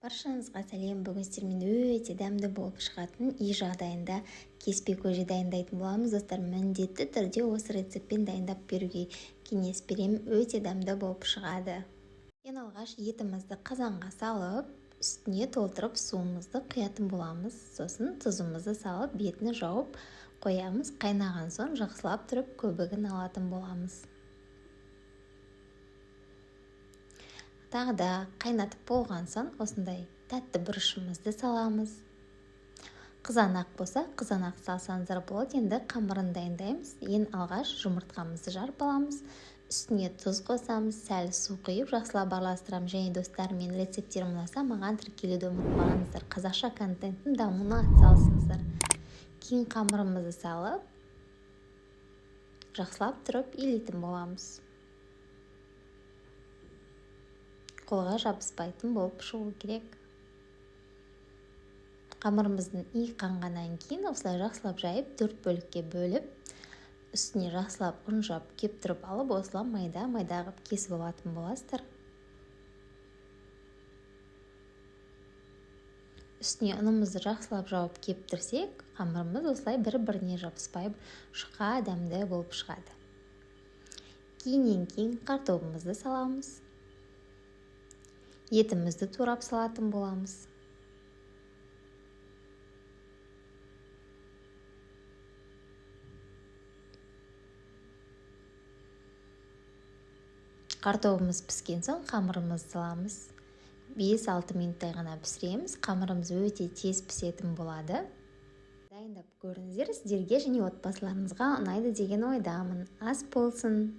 Баршаңызға сәлем! Бүгін сіздермен өте дәмді болып шығатын үй жағдайында кеспе көже дайындайтын боламыз. Достар, міндетті түрде осы рецептпен дайындап беруге кеңес беремін, өте дәмді болып шығады. Ең алғаш етімізді қазанға салып, үстіне толтырып суымызды құятын боламыз. Сосын тұзымызды салып, бетін жауып қоямыз. Қайнаған соң жақсылап тұрып көбігін алатын боламыз. Тағы да қайнатып болған соң осындай тәтті бұрышымызды саламыз. Қызанақ болса, қызанақ салсаңыздар болады. Енді қамырын дайындаймыз. Ең алғаш жұмыртқамызды жарып аламыз, үстіне тұз қосамыз, сәл су құйып жақсылап араластырамыз. Және достар, менің рецепттерім ұнаса, маған тіркелуді ұмытпаңыздар, қазақша контенттің дамуына атсалысыңыздар. Кейін қамырымызды салып, жақсылап тұрып илейтін боламыз. Қолға жабыспайтын болып шығу керек. Қамырымыздың и қанғаннан кейін осылай жақсылап жайып, төрт бөлікке бөліп, үстіне жақсылап ұн жауып, кептіріп алып, осылай майда-майда қылып кесіп алатын боласыздар. Үстіне ұнымызды жақсылап жауып кептірсек, қамырымыз осылай бір-біріне жабыспай жұқа, дәмді болып шығады. Кейіннен кейін картобымызды саламыз. Етімізді турап салатын боламыз. Картобымыз піскен соң қамырымызды саламыз. 5-6 минуттай ғана пісіреміз. Қамырымыз өте тез пісетін болады. Дайындап көріңіздер, сіздерге және отбасыларыңызға ұнайды деген ойдамын. Ас болсын!